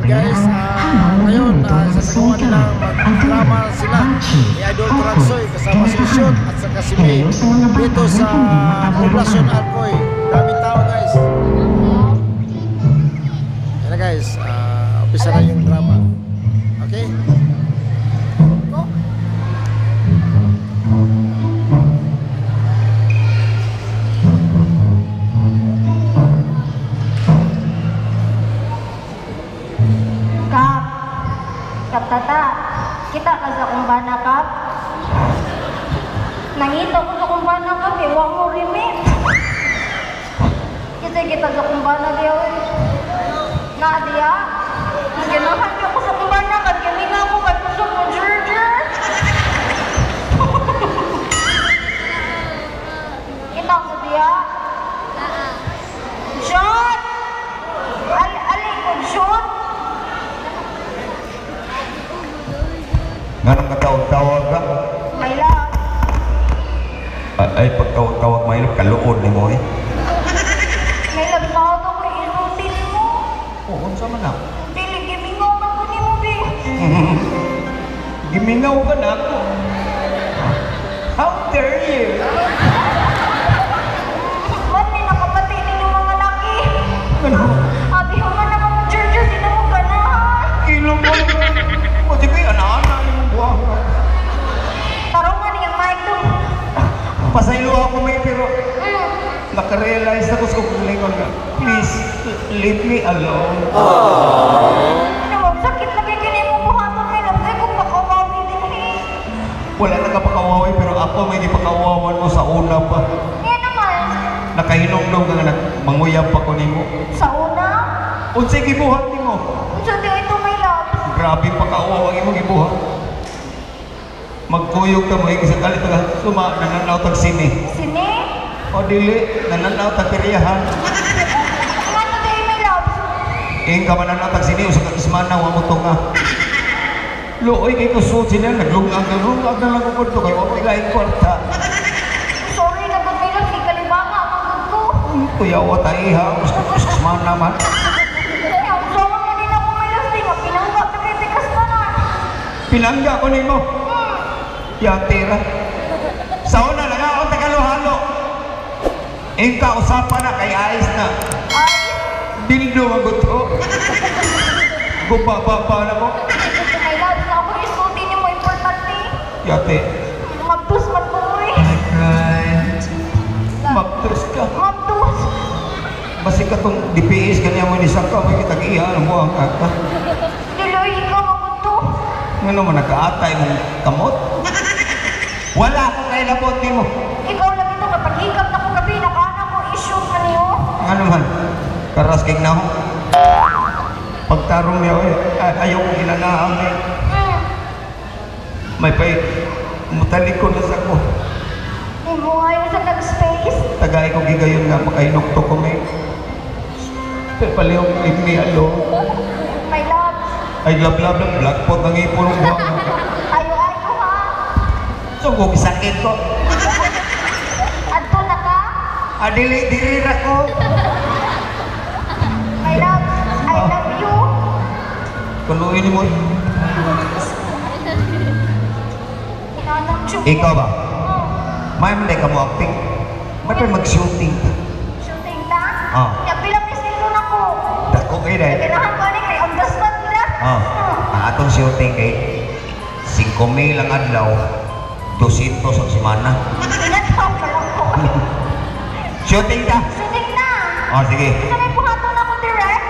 Guys, ngayon, sasagawa nila mag-drama sila ni Idol Transoy kasama si Shoot at saka si May dito sa Poblacion Alcoy. Daming tao, guys. Yan na, guys, umpisa na yung drama. Okay? Kap. Kap tata. Kita ka sa akong bana, Kap. Nangita ko sa akong bana, Kap. Eh, wa mo rimit. Kasi kita sa akong bana diya, eh. Na diya. Ganahan niyo ko sa akong bana, Kap. Gaminga ko, kay kusog mo, jer. Kita mo diya. Shot! Ali, ali, kung shot! Nganong katawag-tawag ka? May love. Ay, pagtawag-tawag may love, kaluod ni mo eh. May love sa auto ko, isulti mo. Oo, unsa man na? Dili, gimingaw man ko nimo, be. Gimingaw ka na ako. How dare you? Man, may nakapati ninyo mga laki. Ano? Abi, human na mo, jer, di na mo ganahan. Kilo mo. O, di ba, ana-ana ni mong buwang. Tarong nga niyang mic to. Pasaylo ako may pero nakarealize ako sa kukulingon nga. Please, leave me alone. Ano mo, sakit lagi kini mo buhaton, may love. Ay, kung makawawi din eh. Wala na ka pakawawi pero ako may gipakawawan mo sa una pa. Yan naman. Nakahinumdum ka nga manguyab pa ko nimo. Sa una? Unsay gibuhat nimo? Unsa di ito, may love? Grabe pakawaw ang imong gibuhat. Magkuyog ka mo sa kalit ka suma nananaw tag sine. Sine? O dili nananaw tag peryahan. Ano di may love? Ing ka mananaw tag sine usa ka semana wa mo tunga. Luoy kay kusod sila naglungag naglungag na lang ko kay wa ko ilaing kwarta. Sorry na gud, may love, di kalibanga ang gud ko. Kuyawa ta iha usa ka semana man. Kaya, usawa mo din ako, may love, di nga pinangga pa kay tikas na na. Pinangga ko nimo. Yatira. Sa una na nga ako tagalo-halo. Ing ka usapan na kay ayos na. Ay, Dildo ang guto. Guba-ba na mo. may love na ako isulti nimo importante. Yate. Magtus man ko eh. Magtus ka. Magtus. Basi ka tong DPS kanya mo ni sangka mo kitag iya ang buang ka. Diloy ikaw maguto. Ngano man nakaatay mong kamot? Wala akong kailabot nimo. Ikaw lang ito kapag hikap na ko gabi nakaana ko issue ka niyo. Ngano man karas kay nahong. Pagtarong niya oy, ayaw kong ginanaang eh. May pay mutalikod na sa ko. Imo ayo sa nag-space. Tagay ko gigayon nga makainukto ko may. Pero palihog leave me alone. My love. Ay love love love black pot ang ipon ng buwang. Ayo ayo ha. So kung sakit ko. Adto na ka. Adili diri ra ko. My love. I love you. Kunuin mo. Inanang chupo. Ikaw ba? May man ka mo acting. May pa mag-shooting. Shooting ta? Ah. Ya pila pisil na ko. Dako kay dai. Kailangan ko ani kay on the spot nila. Ah. Ang atong shooting kay 5,000 ang adlaw, 200 ang semana. Pinataw ka lang ko. Shooting ka? Shooting na. Oh, sige. Isa may buhaton ako direct.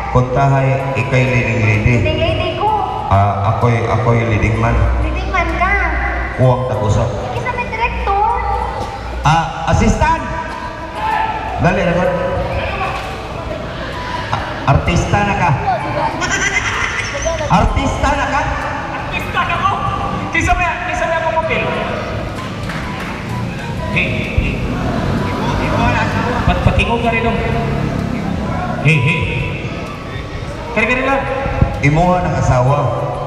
Kuntahay ikay leading lady. Leading lady ko. Ah, ako'y leading man. Leading man ka. Kuwang tag-usa. Isa may director. Ah, assistant. Dali na god. Artista na ka. Artista na ka. Artista ka ko! Kisa may akong papel. Hey, hey. Patingog ka rin dong. Hey, hey. Kari-kari lang. Imuha ng asawa.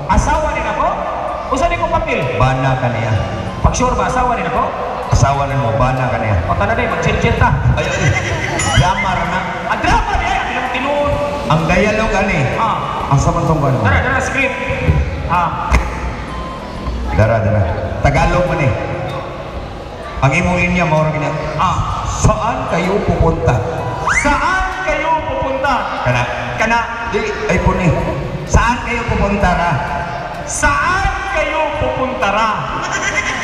Asawa din ako? Usa ni ko papel? Bana ka niya. Pag sure ba, asawa din ako? Asawa na mo, bana ka niya. O tana day, mag-chill-chill ta. Ay, ay. Drama ra na. Ang drama niya, ang ilang tinuod. Ang dialogue ani. Ah. Asa man tong kuan? Dara, dara script. Ah. Dara, dara. Tagalog man eh. Ang imong linya mao ra gina. Ah. Saan kayo pupunta? Saan kayo pupunta? Kana. Kana. Dili ay puni. Saan kayo pupunta ra? Saan kayo pupunta ra?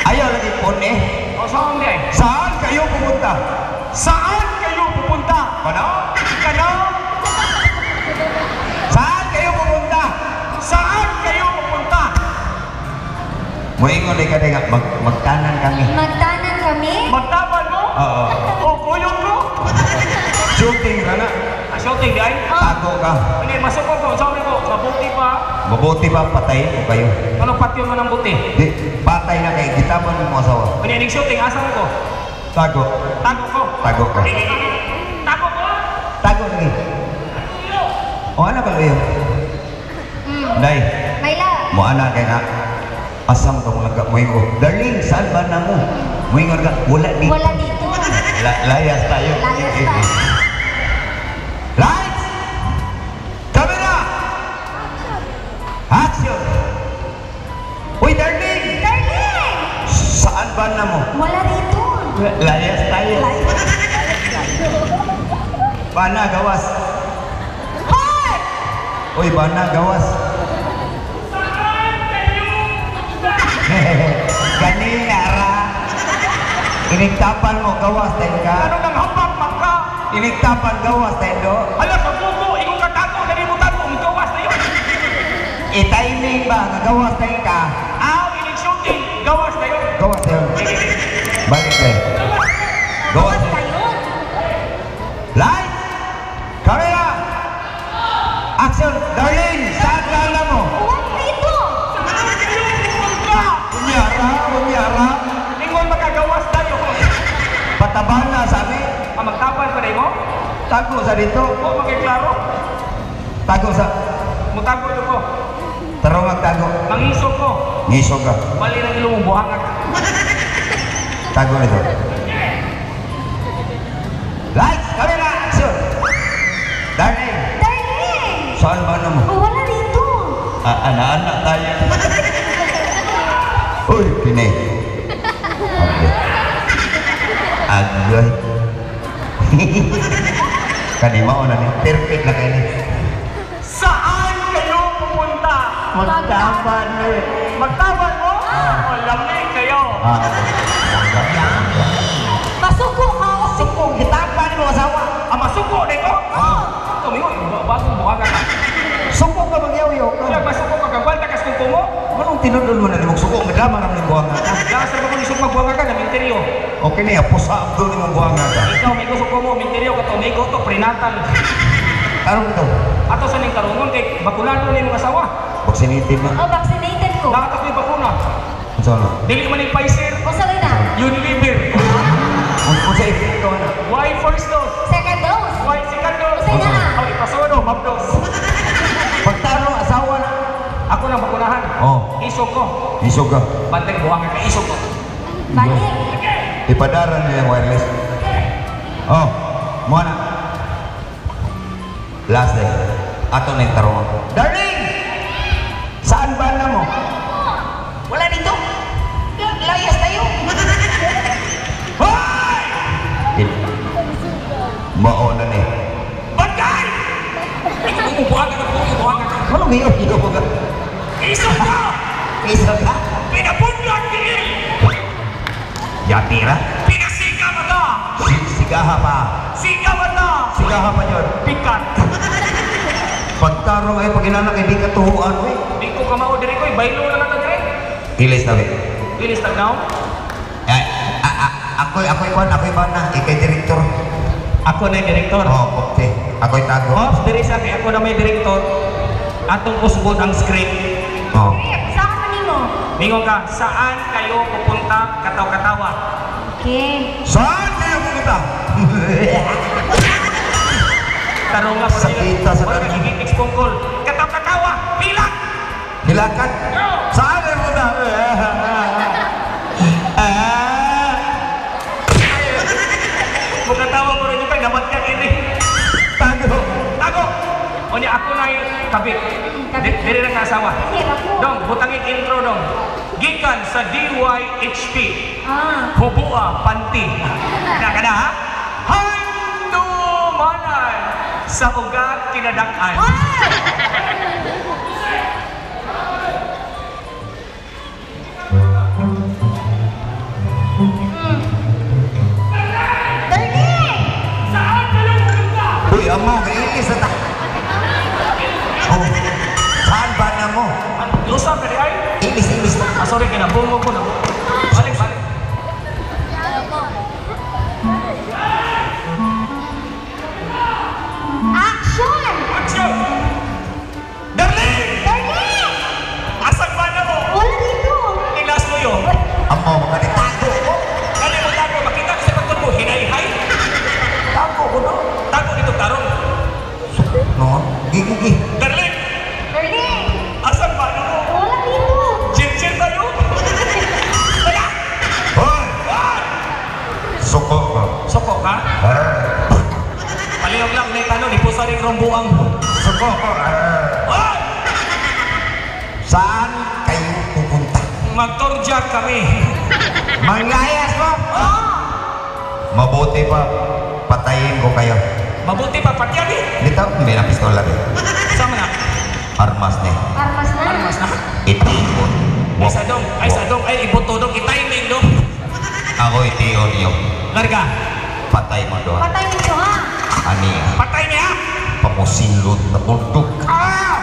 Ayaw lagi puni. O saan di ay? Saan kayo pupunta? Saan kayo pupunta? Kana? Kana. Saan kayo pupunta? Saan kayo pupunta? Moingon ka nga magtanan kami. Magtanan kami? Magtaban mo? Oo. O kuyog ko? Shooting ka na. Ah, shooting di ay? Tago ka. Hindi, masuko ko. Sabi ko, mabuti pa. Mabuti pa patayin ko kayo. Ano patyon mo ng buti? Di, patay na kay gitaban mo asawa. Hindi, ning shooting, asa mo ko? Tago. Tago ko. Tago ka. Tago ko? Tago lagi. O ano ba yun? Day, Mayla. mo ana kay nga. Asa mo tong langga mo ko. Darling, saan ba na mo? Moingon ka, wala dito. Wala dito. Layas tayo. Layas tayo. Lights! Camera! Action! Uy, darling! Darling! Saan ba na mo? Wala dito. Layas tayo. Bana, gawas. Hoy! Uy, bana, gawas. Gani, ara. Inigtapan mo, gawas, dahil ka. Ano nang hambak man ka? Inigtapan, gawas, dahil do. Ala, pagbubo, ingon ka tago, dali mo tago, gawas na yun. I-timing ba, nga gawas dahil ka. Ah, ining shooting, gawas na yun. Gawas dahil. Balik dahil. Gawas Gawas dahil. tayo. Lights! Camera! Action! Darling! Saan lala mo? Wala dito. Saan kayo pupunta? Kunyara, kunyara. Ingon makagawas tayo. Patabana sabi. Ah, magtapan pa mo? Tago sa dito. O, makiklaro. Tago sa... Mutago ito ko. Taro magtago. Mangisog ko. Ngisog ka. Bali ng ilong buhangak. Tago nito. Lights! Camera! Action! Darling! Darling! Saan ba na mo? Wala dito. Ah, ana-ana tayo. Uy, pinay. Agay. Agay. Kanima na ni. Perfect na kayo ni. Saan kayo pupunta? Magtapan eh. Magtaban mo? O, lamig kayo. Ah. Masuko ka. Suko, gitapan mo asawa. Ah, masuko na ko? Oh! Tumingo, bagong buhangak ka. Suko ka magyaw-yaw ka. Kaya masuko ka, kagwalta kas kung kumo. Anong tinudol mo na nimong suko? Madama naman yung buhanga ka. Lasa ba kung isog magbuhangak ka, naminteryo. Okay niya, pusa abdol nimong buhanga ka. Ikaw, may gusto ko mo, minteryo ka to, may go to, prenatal. Karon ito, Ato sa ning karungon, kay bakunado ni mga asawa. vaccinated na. Oh, vaccinated ko. Nakatas may bakuna. Unsa na? Dili man yung Pfizer, Usa lang na. Unilever. Unsa epekto na? Why first dose? Second dose. Why second dose? Usa na. Oh, ipasono, mapdose. Pagtarong asawa na. Ako nang bakunahan. Oh. Isog ko. Isog ka. Bantay buhangak ka, isog ko. Balik. Ipadaran niya yung wireless. Oh, mo na. Last day. Ato na yung tarong. Darling! Saan ba na mo? Wala dito. Layas tayo. Hoy! Mao na ni. Bantay! Ikaw mo buhangak ka, buhangak ka. Ano ngayon? Ikaw ka. Isog ko! Isog ka? Pinabundok tiil! Yatira? Pinasika mata! Sigaha pa. Sika mata! Sigaha pa yun. Pikat! Pagtarong ay pag inanak, hindi ka tuhuan. Uy. Di ko kamao diri ko, baylo na lang ta diri. Ilis na, we. Bilis tagnaw. Ay, ako'y, ako'y kwan, ako'y kwan na. Ikay direktor. Ako na yung direktor. Oh, okay. Ako'y tago. Ops, diri sa akin, ako na may direktor. Atong usbon ang script. Oh. Saan man nimo? Mingon ka, saan kayo pupunta kataw-katawa? Okay. Saan kayo pupunta? Tarong nga Sakita sa Wala tanan. kagigitix phone call. Kataw-katawa! Pilak! Hilakan. Go! Saan kayo pupunta? Ah. Mukatawa ko rin yung kay namat kang ini. Tago. Tago! O Kabi. Dili na ka asawa. Dili ra ko. Dong, butangin intro dong. Gikan sa DYHP. Ah. Hubua panty. Na kana ha? Handumanan sa ugat kinadak-an. Darling! Saan kayo pupunta? Uy, amo, kainis na ta. Oh, saan ba na mo? Lusa ka di ay? Inis, inis na. Ah, sorry, kinabungo ko na. Balik, balik. Action! Action! Darling! Darling! Asan ba na mo? Wala dito. Ilas mo yun. Amo, mga ni tago ko. Kali mo tago, makita ko sa pagkon mo, hinay-hay. Tago ko no. Tago dito tarong. No, gigi. Darling! Darling! Asan ba na mo? Wala dito. Chill-chill tayo. Wala! Hoy! Suko ko. Soko ka? Palihog lang, may tanong, ipusa rin rombuang. Suko ko. Hoy! Saan kayo pupunta? Magtorja kami. Manglayas mo? Mabuti pa, patayin ko kayo. Mabuti pa, patyan eh. Dito, may na pistola rin. Sama na. Armas ni. Armas na. Armas na. Itiyon. Ay sa dong, ay sa dong, ay iboto dong, i-timing dong. Ako itiyon niyo. Larga. Patay mo doon. Patay ninyo ha. Ani, Patay niya. pamusilot na bundok. Ah!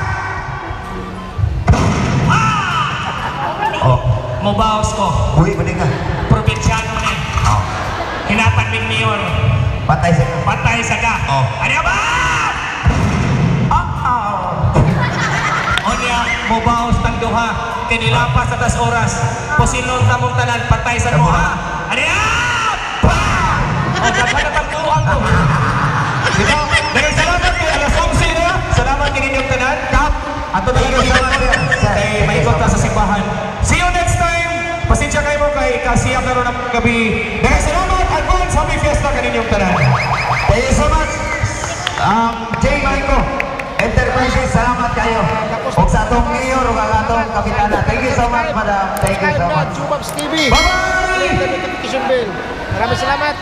Oh, Mobaos ko. uy, pwede ka. Probinsyano ni. Oh, Hinatag ning mayor. patay sa Patay sa ka. Oh. Ano ba? Onya, mobaos tang duha. Kinilapas sa tas oras. Pusilon ta mong tanan, patay sa duha. Ano ya? O, daghan na tang duha ko. Diba? Daghang salamat kay alas 11 na. Salamat kay ninyong tanan. Kap, ato na Thank you so much, sir. Kay maikot ta sa simbahan. See you next time. Pasensya kayo mo kay kasiyap na ron ang gabi. Daghang salamat. Advance Happy Fiesta kaninyong tanan. Thank you so much. J. Marco Enterprises, salamat kayo. Og sa atong mayor ug ang atong kapitana. Thank you so much, madam. Thank you so Subscribe na much. Jubabs TV. Bye-bye! Click the notification bell. Maraming salamat.